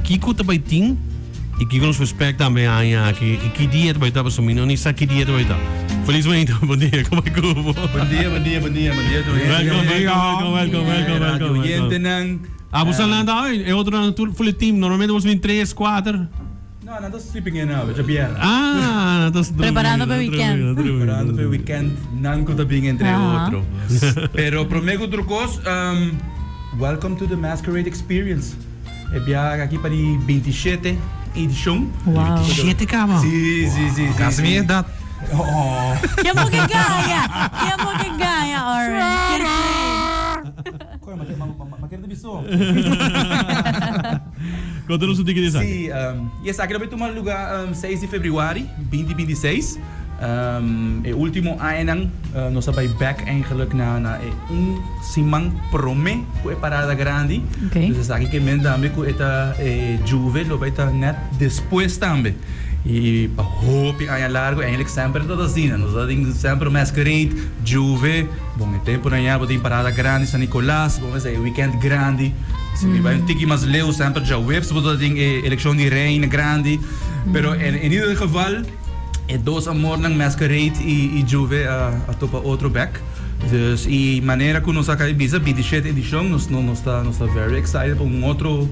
Kiko ta bai tin y kiko nos por expect tambe aña aki y ki dia ta bai ta pasobra mi no ni sa ki dia ta bai ta. Feliz mainta, bon dia, como bai cu bo? Bon dia, bon dia, bon dia, bon dia tur hende. Welcome, welcome, welcome, welcome, welcome, Radio oyentenan. Ah, bo sa lanta awe? E otronan tur full team, normalmente bo bin tres, kuater. No, nan ta sleeping in awe, djabièrnè. Ah, nan ta drumi. Preparando pa weekend. Preparando pa weekend, nan ku ta bin entre otro. Pero promé ku tur kos, welcome to the Masquerade Experience. E biaha aki pa di bintishete edishon. Wow. Bintishete kaba? Si, si, si, si. Kasi mi edat. Oh. Ken bo ke gaña? Ken bo ke gaña, Oren? Ken play? Koe, ma kere ta biso. Konta nos un tiki di esaki. Si, y esaki lo bay tuma luga seis di februari binti binti seis. E ultimo añanan nos a bay bek eigenlijk na na e un siman prome cu e parada grandi. Dus esaki ke men tambe cu e ta e Juve lo bay ta net despues tambe. Y pa hopi aña largo eigenlijk semper ta asina. Nos ta tin semper masquerade, Juve, bon e temponan ya bo tin parada grandi San Nicolas, bon esei weekend grandi. Si mi bay un tiki mas leu semper djaweps bo ta tin e eleccion di reina grandi. Pero en ieder geval e dos amornan Masquerade y Juve a topa otro bek. Dus y manera cu nos a cay bisa bintishete edicion nos nos ta nos ta very excited pa un otro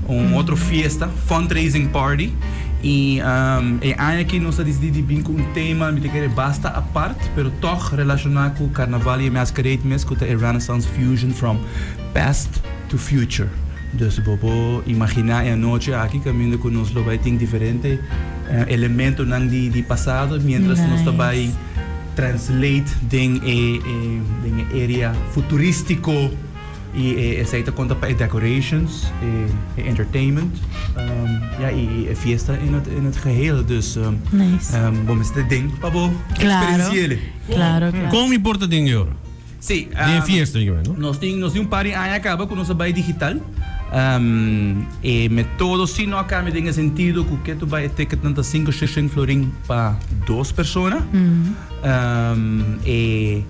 un otro fiesta fundraising party y e aña aki nos a dicidi di bin cu un tema mi ta kere basta apart pero toch relaciona cu carnaval y e Masquerade mes cu ta e Renaissance Fusion from past to future. Dus bo por imagina e anochi aki caminda cu nos lo bay tin diferente elementonan di pasado mientras nos ta bay translate den e den e area futuristico y e esey ta conta pa e decorations, e entertainment, ya y e fiesta in het in het geheel. Dus bo mester ta den pa bo experienciele. Claro, claro. Con mi por ta den e ora? Sí. Den e fiesta, digo, no? Nos tin, nos tin un par di aña caba cu nos a bay digital. E metodo si no a cambia den e sentido cu ke tu bay e ticketnan ta cinco shilling florin pa dos persona. E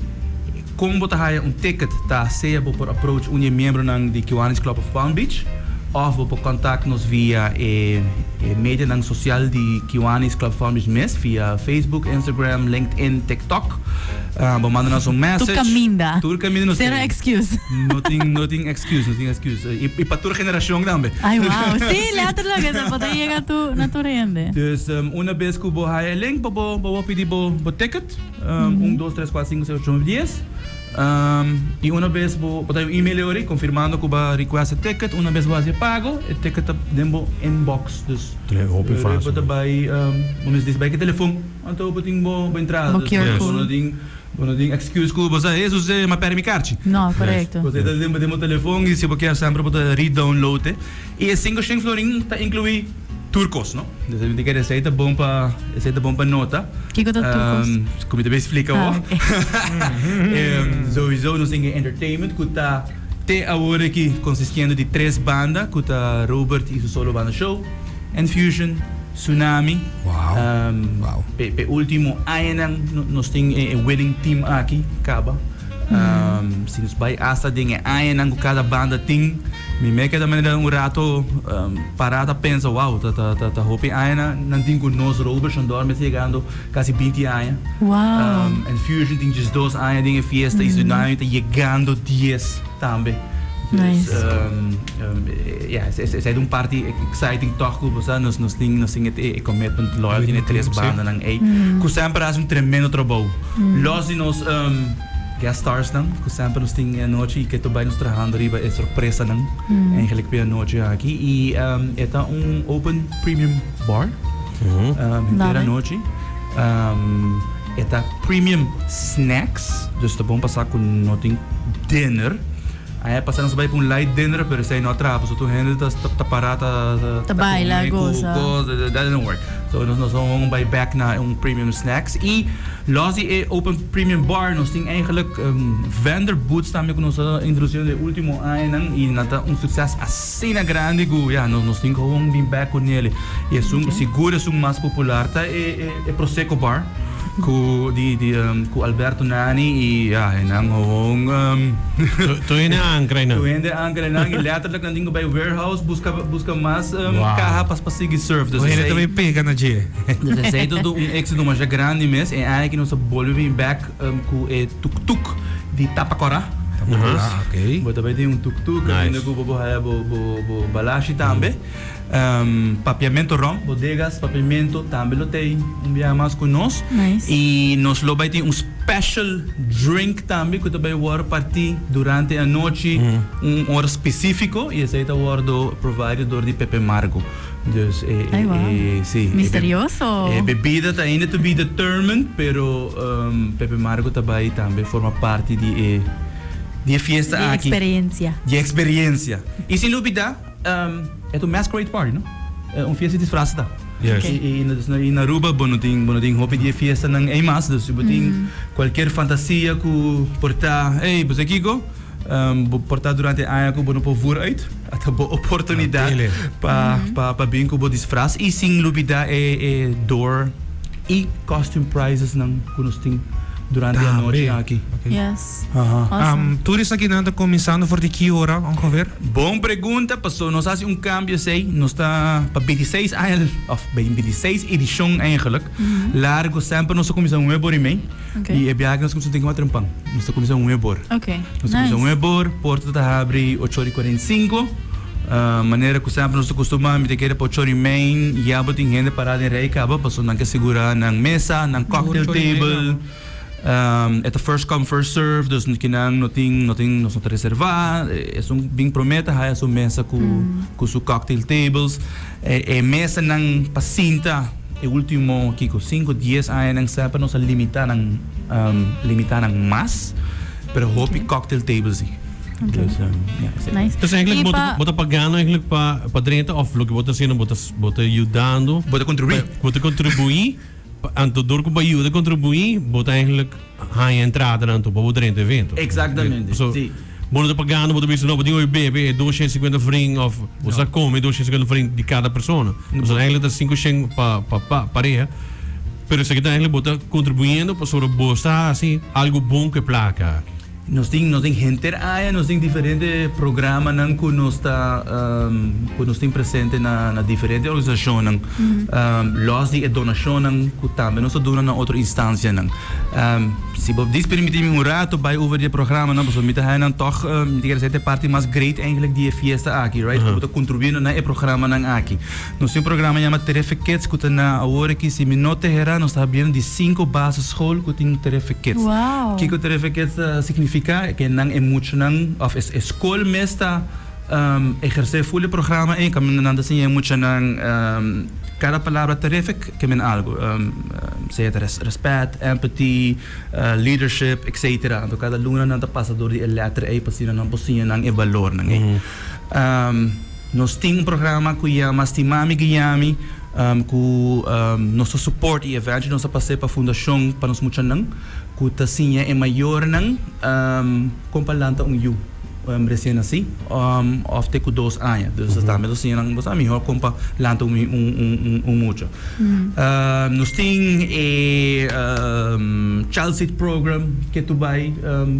con bo ta haya un ticket ta sea bo por approach un di e miembronan di Kiwanis Club of Palm Beach of bo por contact nos via e medianan social di Kiwanis Club of Palm Beach mes via Facebook, Instagram, LinkedIn, TikTok. Bo manda nos un message. Tur caminda. Tur caminda nos Zero excuse. No tin, no tin excuse, no tin excuse. Y, y pa tur generacion tambe. Ay, wow. Sí, letterlijk. E por ta yega tu, na tur hende. Dus um, una bes cu bo haya e link, bo bo, bo pidi bo, bo ticket. Um, Un, dos, tres, cuatro, cinco, seis, ocho, nueve, dies. Um, y una bes bo, bo ta un email ori confirmando cu bo request e ticket. Una bes bo haci e pago, e ticket ta den bo inbox. Dus, Tre, hopi fácil. Bo ta bay, um, bo mester dici bay cu telefon. Anto bo tin bo entrada. Bo QR Bo no code. tin, bo no tin excuse ku bo sa Jesus eh, m'a perde mi karchi. No, korekto. Bo ta den bo den bo telefon i si bo kier semper bo ta re-download e. I e sinku shen florin ta inklui tur kos, no? Dus mi ta kere esei ta bon pa, esei ta bon pa nota. Kiko ta tur kos? Ku mi ta bay splika Ah, awor. oké. Sowieso nos tin e entertainment ku ta te awor aki konsistiendo di tres banda ku ta Robert i su solo banda show, Enfusion, Tsunami. Wow. Pe pe ultimo añanan nos tin e winning team aki caba. Si nos bay hasta den e añanan cu cada banda tin, mi me keda manera un rato para ta pensa wow ta ta ta hopi añanan nan tin cu nos. Robert Shandor mester yegando casi binti aña. Wow. Enfusion tin diesdos aña den e fiesta y Tsunami ta yegando dies tambe. Nice. Ja, esei ta un parti exciting toch ku bo sa nos nos tin nos tin e commitment loyalty na e tres bandanan ei ku semper a hasi un tremendo trabou. Los di nos guest starsnan ku semper nos tin e anochi i ke ta bai nos trahando riba e sorpresanan eigenlijk p'e anochi aki i e ta un open premium bar henter anochi. E ta premium snacks dus ta bon pa sa ku no tin dinner. Aña pasa nos a bai pa un light dinner pero esei no a traha pasobra tur hende ta ta para ta Ta baila come cu goza. cos that didn't work. So nos nos a bai back na un premium snacks y los di e open premium bar nos tin eigenlijk vendor booths tambe cu nos a introduci den e ultimo añanan y nan ta un succes asina grandi cu ya nos nos tin gewoon bin back cu nele. Y esun sigur esun mas popular ta e e prosecco bar. Ku di di ku Alberto Nani i ya nan gewoon Tur hende a ankra einan. Tur hende a ankra einan i letterlijk nan tin ku bai warehouse buska buska mas kaha pa pa sigui surf. Tur hende ta bai pega na dje. Dus esei ta un éxito masha grandi mes. E aña aki nos a bolbe bin bek ku e tuk tuk di Tapakora. Tapakora, ok. Bo ta bai tin un tuk tuk kaminda ku bo por haya bo bo balashi tambe. Papiamento Rom, Bodegas Papiamento tambe lo t'ei un biaha mas ku nos. Nice. I nos lo bai tin un special drink tambe ku ta bai wòrdu partí durante e anochi, un ora spesífiko, i esei ta wòrdu provided dor di Pepe Margo. Dus e, Ay, wow. e, si, e Misterioso. E bebida ta ainda to be determined, pero Pepe Margo ta bai tambe forma parti di e di e fiesta Di aki. experiencia. Di experiencia. I sin lubida, E ta un masquerade party, no? Un fiesta di disfraz ta. Yes. I, i, dus na, in Aruba bo no tin, bo no tin hopi di e fiestanan ei mas, dus bo tin cualkier fantasia cu por ta, hey, bo sa kico? Bo por ta durante e aña cu bo no por voer uit, a ta bo oportunidad Dele. pa, pa, pa bin cu bo disfraz y sin lubida e, e door y costume prizes nan cu nos tin durante e anochi Tambe. aki. Ok. Yes. Aha. Awesome. Tur esakinan ta cuminsando for di ki ora ongeveer? Bon pregunta, paso nos hasi un cambio esey, nos ta pa 26 aña of 26 edicion eigenlijk, largo semper nos ta cuminsa un nuebe ora y mey, Okay. y e biaha aki nos cuminsa un tiki mas trempan, nos ta cuminsa un nuebe ora. Okay, Nos ta cuminsa nice. un nuebe ora, porta ta habri ocho ora y 45, manera cu semper nos ta costuma, mi ta kere pa ocho ora y mey ya bo tin hende para den rij caba, paso nan ke segura nan mesa, nan cocktail Ocho ora y mey table. caba. E ta first come first serve, dus kinan no tin no tin nos no ta reserva, esun bin prome ta haya su mesa ku ku su cocktail tables. E e mesanan pa sinta e ultimo kiko sinku dies añanan semper nos a limita nan limita nan mas, pero hopi cocktail tables si. Dus ya esei. Nice. Dus eigenlijk I bo ta pa bo ta pagando eigenlijk pa pa drenta of loke bo ta haciendo bo ta bo ta yudando Bo ta contribui. Bo ta contribui. Anto dor ku bo a yuda kontribuí, bo ta eigenlijk haña entradanan anto pa bo drenta evento. Exactamente, So, sí. bo no ta pagando, bo ta bisa, no, bo tin hoy bebe e 250 florin of bo sa come 250 florin di kada persona. Pasobra eigenlijk ta 500 pa pa pa pareha. Pero esaki ta eigenlijk bo ta kontribuyendo pasobra bo sa hasi algo bon ku e plaka aki. Nos tin nos tin henter aña nos tin diferente programanan ku nos ta ku nos tin presente na na diferente organisashonnan los di e donashonnan ku tambe nos ta duna na otro instansianan. Si bo dis permiti mi un rato bai over di e programanan pasobra mi ta haña nan tòg mi ta kere esei ta e parti mas great eigenlijk di e fiesta aki right ku bo ta kontribuiendo na e programanan aki. Nos tin un programa yama Terrific Kids ku ta na awor aki si mi no ta hera nos ta habiendo di sinku basisschool ku tin Terrific Kids. Wow. Kiko Terrific Kids ta signifiká? Ke nan e muchanan òf e skol mes ta ehersé ful e programa ei kaminda nan ta siña e muchanan kada palabra terrific ke men algu sea ta respet, empathy, leadership etcetera. Anto kada luna nan ta pasa dor di e lèter ei pa asina nan por siña nan e balornan ei. Nos tin un programa ku yama Stimami Guiami ku nos ta support i eventually nos ta pas'é pa fundashon pa nos muchanan ku ta siña e mayornan kon pa lanta un yu resien nasí òf te ku dos aña. Dus tambe ta siña nan bo sa mihó kon pa lanta un mucha. Nos tin e Child Seat Program ke tu bai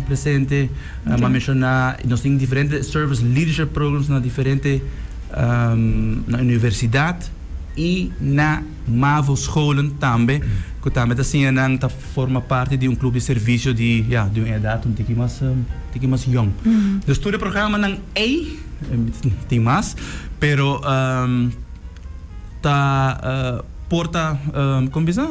presente. M'a menshoná nos tin diferente service leadership programs na diferente na universidat i na mavo scholen tambe ku tambe ta siña nan ta forma parti di un club di servisio di ya di un edat un tiki mas tiki mas yong. Dus tur e programanan ei tin mas pero ta por ta kon bisa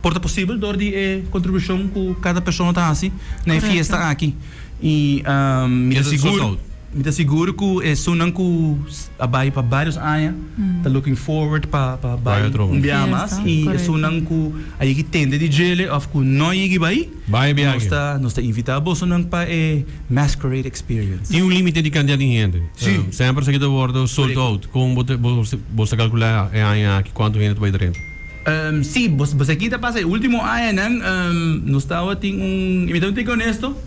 por ta posibel dor di e kontribushon ku kada persona ta hasi na e fiesta aki i mi ta sigur mi ta sigur ku esunnan ku a bai pa varios aña ta looking forward pa pa bai un biaha mas i esunnan ku a yegi tende di djele òf ku no a yegi bai nos ta nos ta invitá bosonan pa e masquerade experience. Tin un limite di kantidat di hende. Sí. Semper esaki ta wordo sold out. Kon bo ta bo bo ta kalkulá e aña aki kuantu hende ta bai drenta? Sí, bo bo sa ki ta pasa e último añanan nos tabatin un, i mi ta un tiki honesto,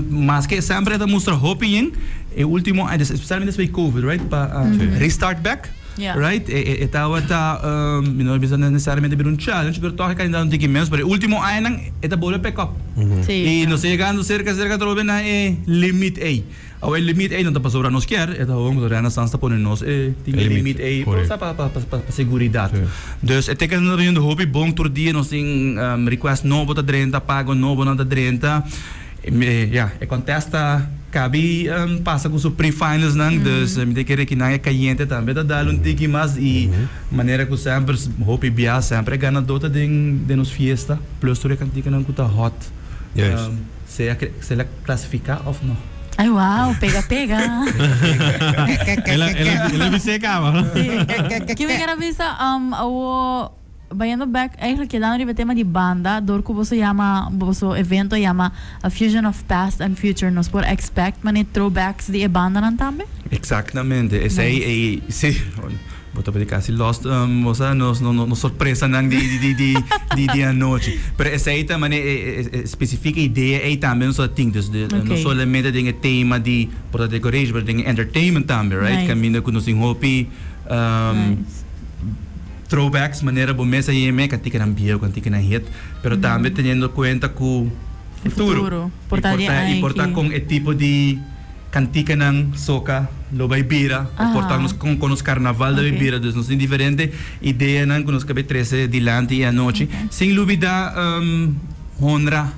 maske semper e ta mustra hopi yen, e último aña, especialmente despues di covid, right, pa restart back. Right? E tabata, mi no bisa necesariamente un challenge, pero toch e un tiki menos, pero último aña e ta bolbe pick up. Y nos yegando cerca cerca trobe na e limit ei. Awe limit ei no ta pasobra nos kier, e ta gewoon Renaissance ta pone nos e tin e limit ei pa seguridad. Dus e tickets ta biniendo hopi bon tur dia, nos tin request nobo ta drenta, pago nobo nan ta drenta. Ja, e contesta cabi pasa cu su pre-finals nan, dus mi ta kere cu nan e cayente tambe ta dal un tiki mas y manera cu semper hopi bia semper e ganador ta den nos fiesta plus tur e canticanan cu ta hot. Sea sea clasifica of no. Ay, wow, pega pega. El a bisa caba. Si. Kico mi kier bisa, awo bayendo back eigenlijk kedando riba e tema di banda, door cu boso yama, boso evento yama A Fusion of Past and Future, nos por expect mane throwbacks di e bandanan tambe? Exactamente, esey ey, si, bo ta pidi casi lost, bo sa, nos sorpresanan di anochi. Pero esey ta mane e specifieke idea ey tambe nos tin, dus no solamente den e tema di por ta decoration, pero den e entertainment tambe, right? Caminda cu nos tin hopi throwbacks, manera bo mes a yeme, canticanan bieu, canticanan hit, pero tambe teniendo cuenta cu futuro. Futuro. Por ta di Y por ta aki. Con e tipo di canticanan soca lo bay bira, of por ta nos con nos carnaval lo bay bira, dus nos tin diferente ideanan cu nos cabe trece dilanti e anochi, sin lubida honra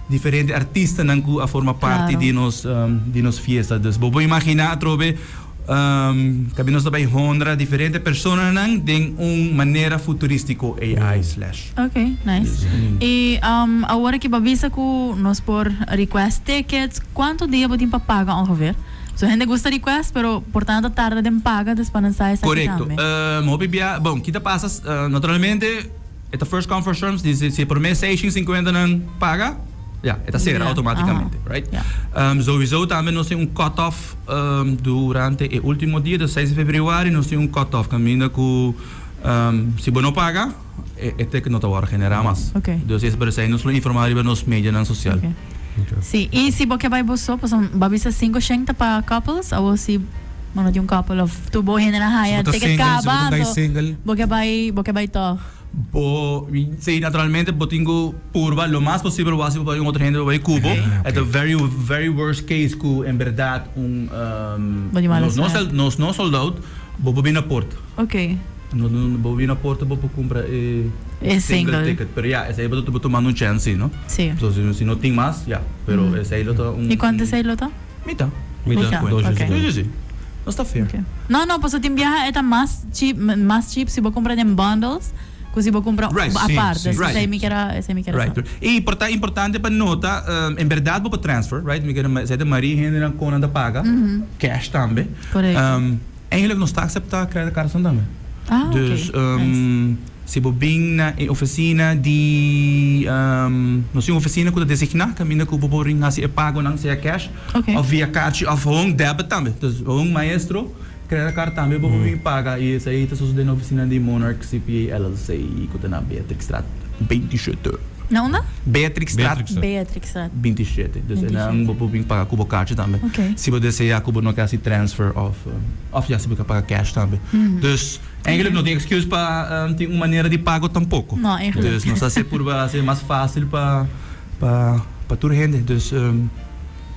diferente artistanan cu a forma parti di nos fiesta. Dus bo por imagina atrobe cabe nos ta bay honra diferente personanan den un manera futuristico AI/. Ok, nice. Y awor cu bo a bisa cu nos por request tickets, cuanto dia bo tin pa paga ongeveer? So hende gusta request, pero por tanto tarda den paga, dus pa nan sa esaki Correcto. Tambe. Hopi bia, bon, kita pasa, naturalmente, e ta first come first serve, si por mes 650 nan paga, ja, e ta cera automaticamente, right? Sowieso tambe nos tin un cut-off durante e ultimo dia, dus 6 di februari, nos tin un cut-off, caminda cu si bo no paga, e ticket no ta wordo genera mas. Dus esey por esey nos lo informa riba nos medianan social. Ok. Si, y si bo kier bay bo so, bo a bisa 500 pa couples, of si bo tin un couple of tur bo hende nan haya Si bo ta ticket single, si bo caba, ta anto single. bo kier bay toch. Bo, si, naturalmente, bo tin cu purba lo mas posibel wasi bo un otro hende bay cu bo. At the very very worst case cu en berdad un Bo di mala nos no suerte. Nos no sold out, bo por bin na porta. No, no, bo bin na porta, bo por cumpra e E single. Ticket. Pero ja, esey bo ta tumando un chance, no? Si. So, si no tin mas, ja. Pero esey lo ta un Y cuanto esey lo ta? Mita. Mita, Mita, 250. ok. Si. No ta fair. Ok. No, paso tin biaha e ta mas cheap si bo cumpra den bundles, cu si bo cumpra aparte. Esey mi kier, esey mi kier Right. Sa. Y por ta importante pa nota, en berdad bo por transfer, right? Mi kier sey de maria hende nan con nan paga, cash tambe. Eigenlijk nos ta acepta credit cards tambe. Dus si bo bin na e oficina di nos tin un oficina cu ta designa, caminda cu bo por hasi e pagonan sea cash of via kaartje of gewoon debit tambe. Dus gewoon Maestro credit card tambe bo por bin paga y esey ta sucede na oficina di Monarch CPA LLC cu ta na Beatrixstraat 27. Na unda? Beatrixstraat. Beatrixstraat. Beatrixstraat. 27. Dus 27. Dan bo por bin paga cu bo kaartje tambe. Si bo desea cu bo no kier transfer of ja, si bo kier paga cash tambe. Dus eigenlijk no tin excuse pa tin un manera di pago tampoco. No, eigenlijk. Dus nos a haci purba haci mas facil pa tur hende. Dus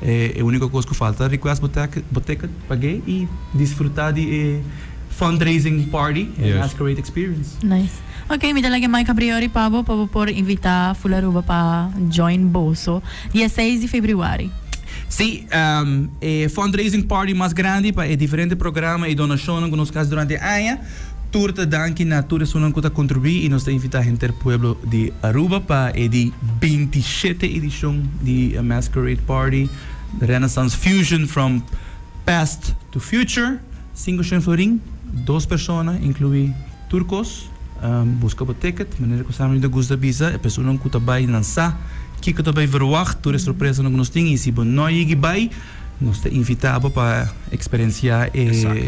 e unico cos cu falta request bo ticket, paga y disfruta di e fundraising party and masquerade experience. Nice. Ok, mi ta laga mic habri pa bo por invita full Aruba pa join boso dia 6 di februari. Si, e fundraising party mas grandi pa e diferente programa y donacion cu nos ta durante aña. Tur ta danki na tur esunnan cu ta contribui y nos ta invita henter pueblo di Aruba pa e di 27 edicion di Masquerade Party, the Renaissance Fusion from Past to Future. 500 florin, dos persona, inclui tur cos. Busca bo ticket, manera cu semper mi gusta bisa, e personanan cu ta bay nan sa kico ta bay verwacht, tur e sorpresanan cu nos tin, y si bo no yega bay, nos ta invita pa experiencia e